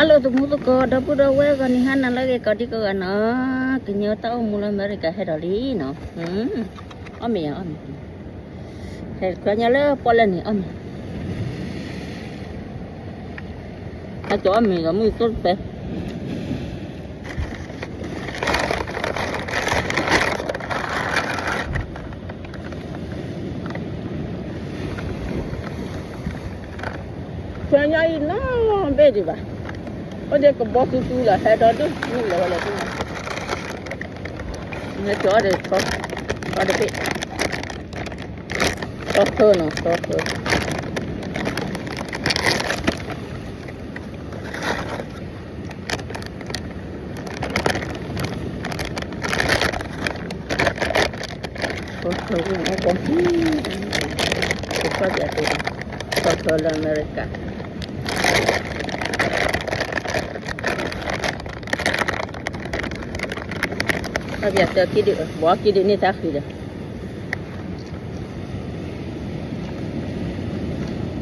Hello သမူသကိး ဒီပုၢ်ဒီဝဲၢ်ဂီၤနံၤဟါနၤလၢအဂ့ၤ ကိးဒံကိးဂၤနီၤ, ကညီတၢ်အိၣ်မူလၢအမဲရကၤဟဲဒီးလံနီၤ, အီၣ်မ့ၤယၤအီၣ်မ့ၤ, ဟဲခွဲညါလၢပီၣ်လဲၣ်န့ၣ်အီၣ်မ့ၤ, အကၠီအီၣ်မ့ၤဒီးမုၢ်သိၣ်တပဲ ဆဲညါအံၤနီၣ်ဘ့ၣ်ဒံးဘၣ်, အိၣ်ဒံးကဘီသူသူလီၤ ဟဲဒီဒူၣ်မုၢ်လီၤဝဲလီၤဒူၣ်, ဟဲကၠီဒီးဆီ, ဆီတဘ့ၣ်, ဆီဖၢနီၤ ဆီဖၢ ကီၢ်ထၢၣ်ဝံၣ်အီၣ်ကီၢ်ဟံၣ်, ကီၢ်ပၠးသ့, ကီၢ်ထၢၣ်လၢအမဲရကၤ, ကီၢ်ပၠးသ့ကံၣ်ဒုး, ဘီကံၣ်ဒုးန့ၢ်တၢ်ဃံ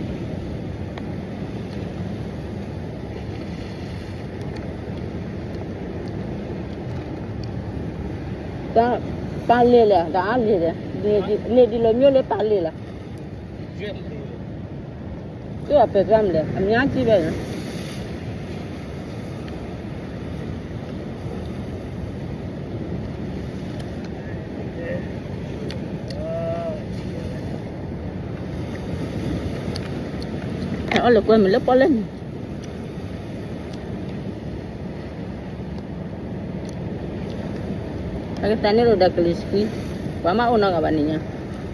ဒီး ပၢ်လ့ၤလဲၣ် တအါလ့ၤလဲၣ်, လ့ၤဒ်လၢမ့ၢ်လၢပၢ်လ့ၤလဲၣ်, ကၢ်ပှဲၤကမလဲၣ် အမါကံၣ်ဘဲၣ်န့ၣ် အီၣ်လၢကွဲမုာ်လၢပီၣ်လဲၣ်န့ၣ် အကသးန့ၣ်ဒီးကလံၤဆှံ, ပှၤမ့ၢ်အိၣ်နီတဂၤဘၣ်န့ၣ်ညါ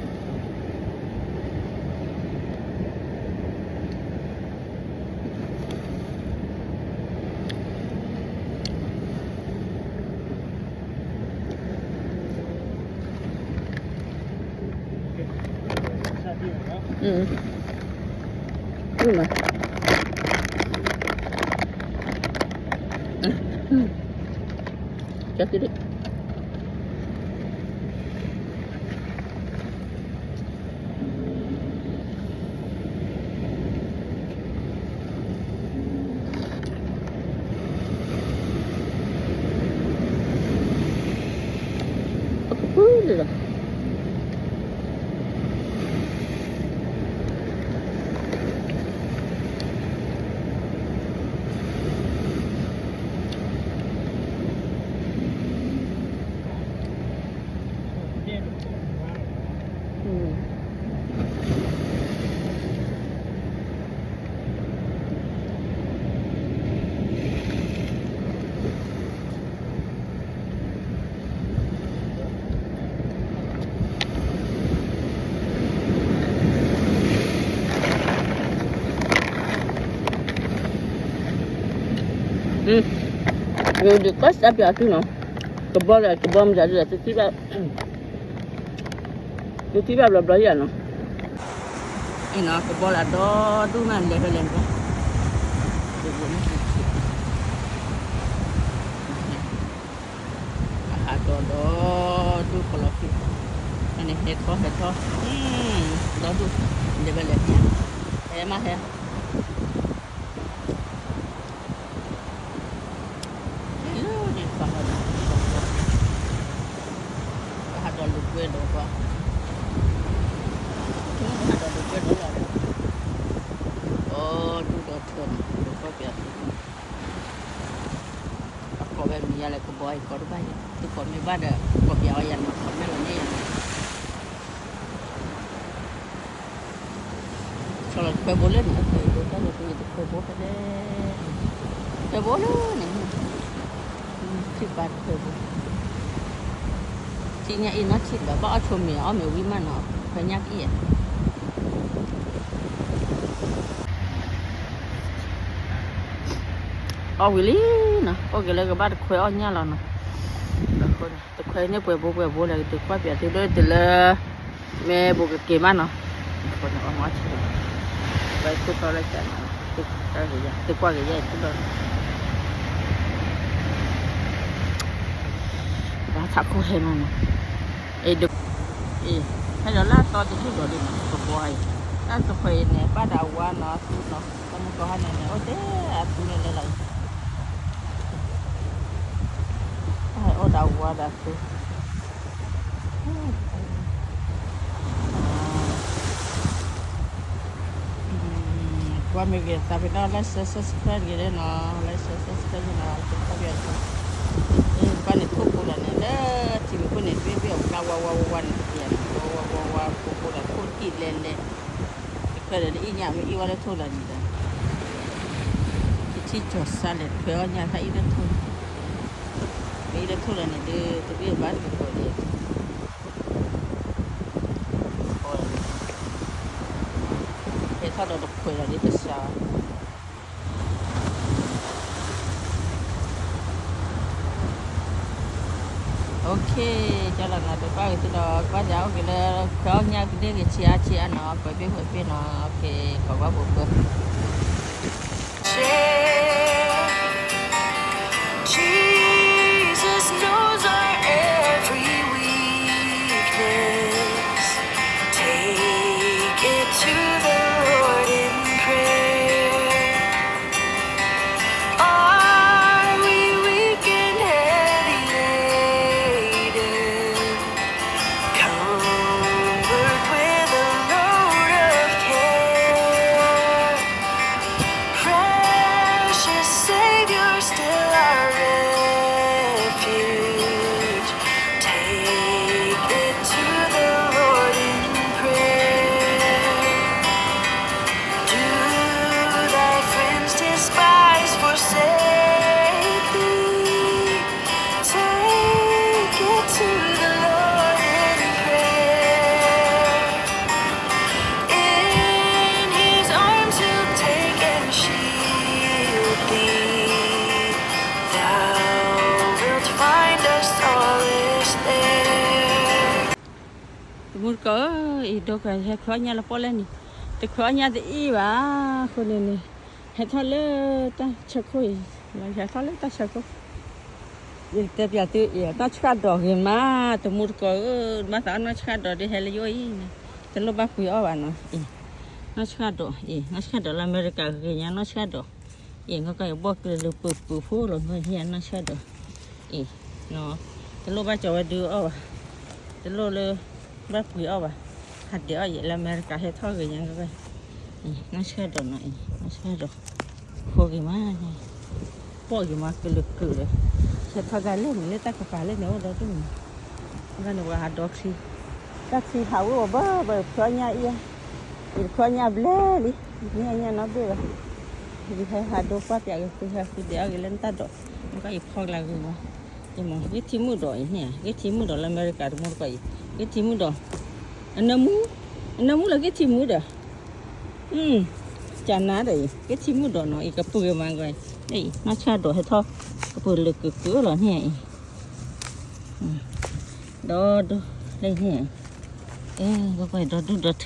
ဒုးကီၢ်စးပၠးအီၤသုနီၤ, ကဘီလၢကဘီမတၤဒုး သုထံၣ်ဘၣ်ဘျီဘျီယၤနီၤ, အံၤနီၤ ကဘီလၢအဒီဒူၣ်မးလဲၤဖဲလဲၣ်န့ၣ်, အဟးဒီးဒီဒူၣ်ကလီၤဖံး, အန့ၣ်ဟဲထီၣ်ဟဲထီၣ်, ဒီဒူၣ်, လဲၤဖဲလဲၣ်, ဟဲမးဟဲ ဟဲလၢန့ၣ် ပှၤဟးဒီး, ပှၤဟးဒီးလူၤကွဲဒီးပှၤ, ပှၤဟးဒီးလူၤကွဲဒီးလီၤ, ဒီဒူၣ်ဒီထၢန့ၣ် ကဘီပၠးသု, အကိးဝဲမံၤယၤလဲၣ် ကဘီအံၤကိးတဘၣ်ယၤ, သုကိးမ့ၢ်ဘၣ်ဒီး ကိးပၠးဝဲယၤနီၤ comment လီၤန့ၢ်ယၤနီၤ ဆီလီၤတခွဲဘိလၢန့ၣ် အပှ့ၤဒိတၢ်လီၤပှ့ၤတခွဲဘိဖဲလဲၣ်, တခွဲဘိလၢန့ၣ်, ထံၣ်ပၢ်တခွဲဘိ, ထံၣ်ညါအံၤနီၢ်ထံၣ်ဘၣ် ဘၣ်အီၣ်ဆိမ့ၤ အီၣ်မ့ၤဝံၤမးနီၤ ခွဲညါကအံၤ အီၣ်ဝံၤလံနီၤ အိၣ်က့ၤလၢကဘၣ်တခွဲအီၣ်ညၣ်လီၤနီၤ, အဃိန့ၣ် တခွဲန့ၣ်ပှဲၤဘိပှဲၤဘိလဲၣ် ကတုၤကွၢ်ပၠးသုဒိၣ်တုၤလၢ မ့ၢ်ဘိးကက့ၤမးနီၤ, အဃိန့ၣ် အီၣ်မ့ၤအီၣ်ဆံးလီၤ, ဝဲခိၣ်ထီၣ်လၢကၠးနီၤ, သုကွၢ်က့ၤယဲၢ်သုလီၤ, ဘၣ်ဆးခိၣ်ဟဲမးနီၤ, အ့ ဟဲဒီးလၢအသီတဒူၣ်ဒီးဒ်နီၤ ကဘီအံၤ, တၢ်တခွဲးအံၤန့ၣ် ဘၣ်ဒီးအဝါနီၤ အသူနီၤ, တၢ်မုၢ်ကီၢ်ဟါန့ၣ်န့ၣ် အိၣ်ထဲအသူလၢလဲၤလီၤအံၤ, တၢ်ဝါဒၣ်သု ကွၢ်မ့ၢ်ဂ့ၤ သးပ့ၤနီၣ် like share subscribe ဂ့ၤလၢနီၤ like share subscribe ဂ့ၤနီၤ တခီပီ ကွၢ်န့ၣ် ထိၣ်ဖိလၢန့ၣ် လၢထံမုၢ်ခိၣ်န့ၣ် ဘ့ၣ်ဘ့ၣ်အဖျါဝါဝါဝါဝါန့ၣ် တက့ၢ် ဝါဝါဝါဝါ ဖိဖိလၢထိၣ်ဟံၣ်လဲၤလဲၤ တခွဲးဒီးတအံၣ်ညၣ် မ့ၢ်အံၣ်ဝဲလၢထိၣ်လၢန့ၣ်ဒီး တထံၣ်ကၠီၤစါလဲၤခွဲးအီၣ်ညၣ် တၢ်အံၣ်လၢထိၣ် မ့ၢ်အံၣ်လၢထိၣ်လၢန့ၣ်ဒီး တဘ့ၣ်ဘၣ်တကပၤဒီး ဟဲထီၣ်ဒီးတခွဲးဒီးဒ်ကစၢ် OK ကၢ်လီၤနီၤ တဘၣ်ဂ့ၤသုဒီး ကွၢ်စၢ်အိၣ်က့ၤလၢ ခွဲးအီၣ်ညၣ်ကဒ့ၣ်ဂ့ၤ ဆံးအါဆံးအါနီၤ ပှဲၤဘ့ၣ်ပှဲၤဘ့ၣ်နီၤ OK ကီးကွၢ်ဖိပၢ Jesus knows our every weakness. Take it to the Lord in prayer. Are we weak and heavy laden? Covered with a load of care. Precious Savior, still our refuge. Take it to the Lord in prayer. Do thy friends despise, forsake thee? Take it to the Lord in prayer. In his arms he'll take and shield thee. Thou wilt find a solace there. တမူတကိးဧၢ, အံၤဒိကဟဲခွဲးအီၣ်ညၣ်လၢပီၣ်လဲၣ်န့ၣ်, တခွဲးအီၣ်ညၣ်တအံၣ်ဘၣ်, အဃိန့ၣ်န့ၣ် ဟဲထီၣ်လၢတၢ်ဆၢခိၣ်အံၤ, ဟဲထီၣ်လၢတၢ်ဆၢခိၣ်, ယတဲပျးသုအံၤ နီၢ်ဆှၣ်ဒိးဂ့ၤမး, တမူတကိးဧၢ, မၤသးနီၢ်ဆှၣ်ဒိးဒ်ဟဲလၢယအိၣ်အံၤန့ၣ်, တလိၣ်ဘၣ်ပှ့ၤအီၣ်ဘၣ်နီၤ, အံၤ နီၢ်ဆှၣ်ဒိး, အံၤ နီၢ်ဆှၣ်ဒိးလၢအမဲရကၤဂ့ၤညါ နီၢ်ဆှၣ်ဒိး, အံၤ ငါကယဘီၣ်ကလုာ်လၢပၢၤပၢၤဖိလီၤ မ့ၢ်ဟံၣ်နီၢ်ဆှၣ်ဒိး, အံၤ တလိၣ်ဘၣ်ကၠီၤဝဲဒုးအီၣ်ဘၣ်, တလိၣ်လၢ ဘၣ်ပှ့ၤအီၣ်ဘၣ်, ဟးဒဲးအီၣ်ယဲလၢအမဲရကၤဟဲထီၣ်ဂ့ၤညါကဲ, အံၤ နီၢ်ဆှၣ်ဒိးနီၤ, အံၤ နီၢ်ဆှၣ်ဒိး, ဖိဂ့ၤမး, ပိာ်ဂ့ၤမး ကလုာ်ကလုာ်ဒီး, ဟဲထီၣ်တၢ်လၢန့ၣ် လၢတၢ်ကပၤလၢန့ၣ်အိၣ်ဒီဒူၣ်န့ၣ်, ဘၣ်န့ၣ်ပှၤဟးဒီချံ, တၢ်ချံဟးဝ့ၤဝီၤဘၣ်ဘၣ် ခွဲးအီၣ်ညၣ်အံၤ, ယတခွဲးအီၣ်ညၣ်ဘျဲၣ်လံ, မ့ၢ်အညၣ်နီတဘ့ၣ်ဘၣ်, ယဟဲဟးဒိကွၢ်ပျးဂ့ၤ သုဟဲဃုဒဲးအီၣ်ဂ့ၤလၢနတၢ်ဒိး, နကွၢ်ယဖီကလၤဂ့ၤမး, ယမ့ၢ်ဂ့ၢ်ထံမုၣ်ဒိးအံၤန့ၣ်, ဂ့ၢ်ထံမုၣ်ဒိးလၢအမဲရကၤတမူတကိးအံၤ, ဂ့ၢ်ထံမုၣ်ဒိး, အနၢမူ, အနၢမူလၢဂ့ၢ်ထံမုၣ်ဒီး, ကနါဒီးအံၤ ဂ့ၢ်ထံမုၣ်ဒိးနီၤ အံၤကပၢၤမးကီး, နီၢ်ဆှၣ်ဒိးဟဲထီၣ်, ကပၢၤလၢာ်ကၢာ်ကၢာ်လီၤန့ၣ်အံၤ, ဒီဒူၣ်လၢန့ၣ်, အဲကကွဲးဒီဒူၣ်ဒီထၢ,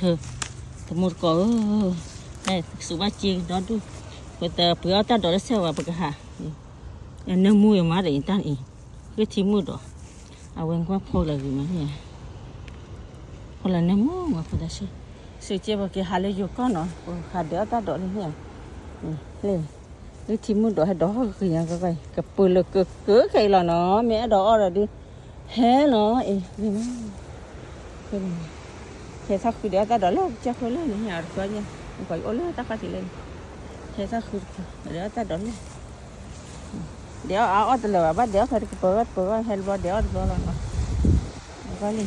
တမူတကိးဧၢ, စူးဘၣ်စ့ဒီဒူၣ်, ပတပှ့ၤအီၣ်တၢ်ဒိးလၢစဲးဝဲပကဟး, နၢမူအံၤမးဒီးအံၤတၢ်အံၤ, ဂ့ၢ်ထံမုၣ်ဒိး, အဝဲကွၢ်ဖိလၢဂ့ၤမးန့ၣ်, ဖိလၢနၢမူမးဖိတၢ်ဆၢ, စူးက့ပက့ၤဟးလၢယိၤကီၢ်နီၤ ပဟးဒဲးအီၣ်တၢ်ဒိးလၢန့ၣ်, လၢ ဂ့ၢ်ထံမုၣ်ဒိးဟဲဒိးဟီၣ်ဂ့ၤညါကီး, ကပၢၤလၢာ်ကၢာ်ကၢာ်ခဲအံၤလီၤနီၤ, မ့ၢ်အဲၣ်ဒိးအီၣ်ဒီးဒုး, ဟဲလီၤ, အ့ၣ်ဂ့ၤမး, ဟဲထီၣ်ဃုဒဲးအီၣ်တၢ်ဒိးလၢကစၢၢ်ခိၣ်လၢန့ၣ် တခွဲးအီၣ်ညၣ်, နကွၢ်ယအိၣ်လၢတၢ်ခီၣ်ထံးလၢန့ၣ်, ဟဲထီၣ်ဃုတခွဲး ဒဲးအီၣ်တၢ်ဒိးလၢ, ဒဲးအီၣ်အအီၣ်တလၢာ်ဘၣ်, ဘၣ်ဒဲးအီၣ်ဖဲတကပၤဘၣ်တပၤဘၣ် ဟဲတဘျီဒဲးအီၣ်တဘျီလီၤနီ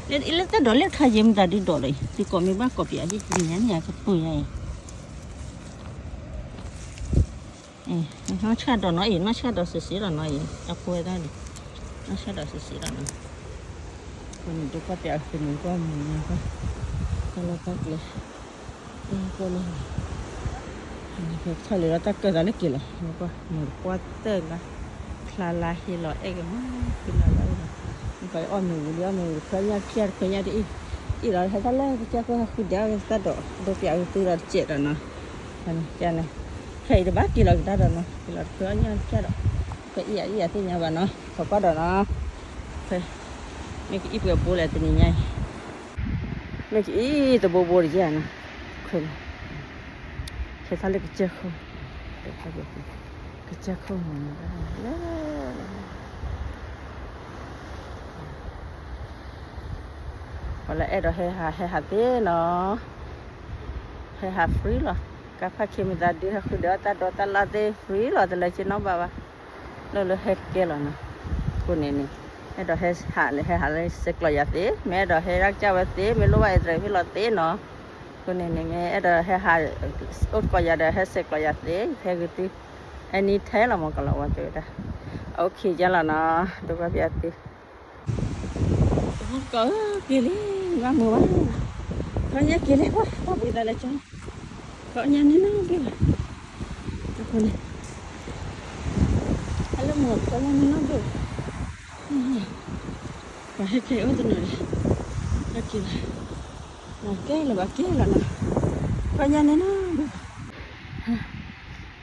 ၤ, လၢတၢ်ဒိးလၢခါယံၤမတၤဒုးဒိးလီၤအံၤ, သုကိးမ့ၢ်ဘၣ်ကိးပၠးဟံၣ်တနံၤညါန့ၣ် ကပၢၤညါအံၤ နီၢ်ဆှၣ်ဒိးနီၤအံၤ, နီၢ်ဆှၣ်ဒိးစံးစံးလီၤနီၤအံၤ, အဖိဝဲဒၣ်န့ၣ်, နီၢ်ဆှၣ်ဒိးစံးစံးလီၤနီၤ, အဃိန့ၣ်ဒုးကွၢ်ပၠးအီၤ သုမုၢ်ကွၢ်မုၢ်ညါကွၢ်, တၢ်လီၢ်တၢ်ကျဲ, ကွၢ်လၢ, ဖဲထီၣ်လံဒီးတၢ်ကၢၢ်သးလၢက့ၤလီၤ, မုၢ်တပှၢ်တၢၢ်လါ, ဖျါလါဟ့လီၤအဲၣ်က့ၤမး, ဖဲလါလါအ့ၣ်လီၤ, နကွၢ်အီၣ်မ့ၤဝံၤလံ အီၣ်မ့ၤဝံၤ တခွဲးညၣ်တဖျၢၣ်တခွဲးညၣ်တအံၣ်, အံၣ်လီၤဟဲထီၣ်လၢကစၢၢ်ခိၣ်ဟဲဃုဒဲးအီၣ်က့ၤတၢ်ဒိး, ဒိးပၠးဝံၤသုဒီးတစဲးဒီးနီၤ, ကန့ၣ်, ခဲအံၤတဘၣ်က့ၤလီၤက့ၤတၢ်ဒီးနီၤ, က့ၤလီၤတခွဲးညၣ်တဖျၢၣ်ဒီး, ခွဲးအံၣ်အံၣ်အသ့ၣ်ညါဘၣ်နီၤ, ခီကွၢ်ဒီးနီၤ, မ့ၢ်ကအံၣ်ပှဲၤဘိလဲၣ်တနံၤညါအံၤ, မ့ၢ်ကအံၣ်တဘိဘိတယဲၢ်နီၤ, ခဲထီၣ်လၢကစၢၢ်ခိၣ်, ကစၢၢ်ခိၣ်မုၢ်နၤလၢ, လၢ, ပှၤလၢအဲၣ်ဒိးဟဲဟး ဟဲဟးသ့နီၤ, ဟဲဟး free လီၤ. ကါဖးခံမသးဒုး ဟဲဃုာ်ဒီးတၢ်ဒိးတၢ်လၢ်သ့ free လီၤ, တလဲၤက့ၤနီတဘျီဘၣ်. လၢလၢဟဲကဲလီၤနီၤ. အဃိန့ၣ်န့ၣ် အဲၣ်ဒိးဟဲဟးန့ၣ် ဟဲဟးလၢဆဲးကျိးယၤသ့, မ့ၢ်အဲၣ်ဒိးဟဲဒၣ်ကစၢ်ဝဲသ့, မ့ၢ်လိၣ်ဘၣ် address ဖဲလီၤသ့နီၤ. အဃိန့ၣ်န့ၣ် မ့ၢ်အဲၣ်ဒိးဟဲဟး အိၣ်သကိးယၤဒီး ဟဲဆဲးကျိးယၤသ့, ဟဲဂ့ၤသု anytime လီၤ မ့ၢ်ကလီၤဝဲတဲဝဲဒၣ်. အိၣ်ခ့ယါလီၤနီၤ, ဒိးဘၣ်ပျးသု တမူတကိးဧၢ, က့ၤလံ, ဘၣ်မုာ်ဘၣ်, ခီညါက့ၤလံ, ပှၤတၢ်ဘှံးသးလၢကၠီ, ခီညါန့ၣ်နီတဘ့ၣ်ဘၣ်, အဃိန့ၣ် ဟဲလၢမုာ်ခီညါန့ၣ်နီတဘ့ၣ်ဘၣ်, ပှၤဟဲခဲအံၤအိၣ်တနီၤဒီး ဟဲက့ၤလီၤ, ကဲလၢၤဘၣ်ကဲလီၤနီၤ, ခီညါန့ၣ်နီတဘ့ၣ်ဘၣ်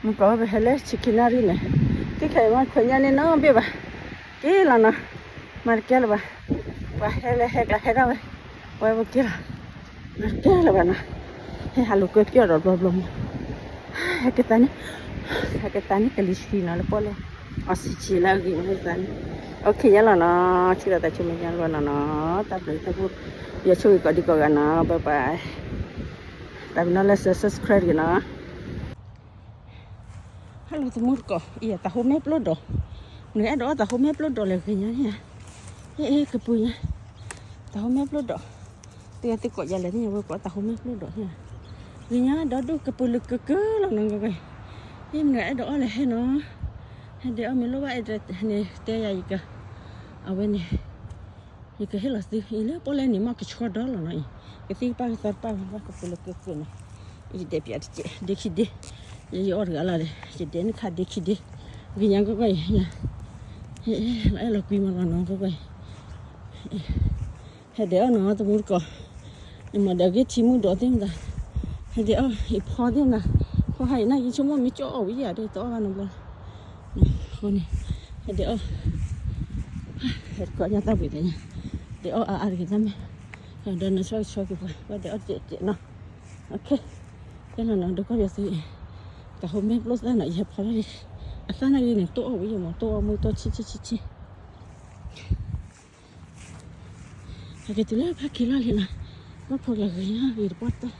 မုၢ်ကီၢ်ဝဲပဟဲလၢဆံခံနၣ်ရံၣ်န့ၣ်, တံၢ်ခဲအံၤမ့ၢ်ခွဲးညါန့ၣ်နီတဘ့ၣ်ဘၣ်, က့ၤလီၤနီၤ, မၤတကဲလၢၤဘၣ်, ပှၤဟဲလၢဟဲကျါဟဲဒၣ်ဝဲ, ဝဲပက့ၤလီၤ, မၤတကဲလၢၤဘၣ်နီၤ, ဟဲဟးလိာ်ကွဲပျီၢ်ဒီးဘျီဘျီမး, ဟဲက့ၤသးန့ၣ်, ဟဲက့ၤသးန့ၣ် ကလံၤဆှံနီၤ လၢပီၣ်လဲၣ်, အီစံးဆံးလၢအဂ့ၤမးသးန့ၣ်, အိၣ်ခ့ယါလီၤနီၤ, ထံၣ်လိာ်သးဆိမဲာ်ညါလီၤနီၤနီၤ, တၢ်ဘျုးတၢ်ဖှိၣ်, ယဆိၣ်ဂ့ၤကိးဒံကိးဂၤနီၤ, bye bye. တၢ်ပနီၣ်လၢ subscribe တဂ့ၤနီၤ. Hello တမူတကိး, အံၤတၢ်ဟိမဲာ်ပျိၢ်ဒီး, နအဲၣ်ဒိးအီၣ်တၢ်ဟိမဲာ်ပျိၢ်ဒီးလဲၣ်ဂ့ၤညါန့ၣ်ဧါ, ဟ့ၣ်ဟ့ၣ်ကပူၤညါ, တၢ်ဟိမဲာ်ပျိၢ်ဒီး, သုသုကိးယၤလဲၣ်န့ၣ် ဝဲကိးတၢ်ဟိမဲာ်ပျိၢ်ဒီးန့ၣ်ဧါ, ဂ့ၤညါဒီဒူၣ်ကပူၤလၢကကလီၤနီၤဂ့ၤ, ဟ့ၣ်မနုၤအဲၣ်ဒိးအီၣ်လဲၣ်ဟဲနီၤ, ဟဲဒဲးအီၣ်မ့ၢ်လိၣ်ဘၣ် address န့ၣ် တဲယၤယက, အဝဲန့ၣ် ယကဟ့ၣ်လီၤသု, အံၤလၢပီၣ်လဲၣ်န့ၣ် မ့ၢ်ကဆှီဒီလီၤနီၤအံၤ, ကသံၣ်ကပၢ်ကသီတပၢ်ဘၣ် ကပူၤလၢကကနီၤ, ယဒဲးပၠးတကဲး, ဒ့ခံဒ့, ယအီၣ်တဂၤလီၤဒီး ယဒဲးန့ၣ်ခါဒ့ခံဒ့, ဂ့ၤညါကွၢ်ကွၢ်အံၤ, အဲၣ်လီၤကွံမးလီၤနီၤ ကွၢ်ကွၢ်အံၤ, ဟဲဒဲးအီၣ်နီၤ တမူတကိး, နမၤဒီးဂ့ၢ်ထံမုၢ်ဒီးသ့ၣ်မတၤ, ဟဲဒဲးအီၣ်အံၤဖီသ့ၣ်မတၤ, ဖီဟးအံၤနၢ်ယဆိကမိၣ်မ့ၢ်ကၠီအီၣ်ဝံၤယၤဒီးတအီၣ်ဘၣ်နီတဘျီ, အဃိန့ၣ်, ဟဲဒဲးအီၣ် ဟဲတကိးညါတၢ်ဘှံးသးညါ, ဒဲးအီၣ်အါအါတဂ့ၤတၢ်မ့ၢ်, ဒီးနဆီဆီက့ၤပှၤ ဘၣ်ဒဲးအီၣ်တကဲးနီၤ, ကဲလီၤနီၤ ဒီးကွၢ်ပၠးသုအံၤ, တၢ်ဟိမဲာ်ပျိၢ်သၣ်နီၤ ယဟဲဖီထီၣ်လံ, အသၣ်နာ်ဂ့ၤန့ၣ် တိၢ်အီၣ်ဝံၤယမ့ၢ်တိၢ်အီၣ်မုၢ်တိၢ်ဆံဆံဆံဆံ ဟဲက့ၤတုၤလၢဖးခံလီၢ်လံနီၤ, ဘၣ်ဖီကလၤဂ့ၤညါဂ့ၤတပှၢ်တၢ်,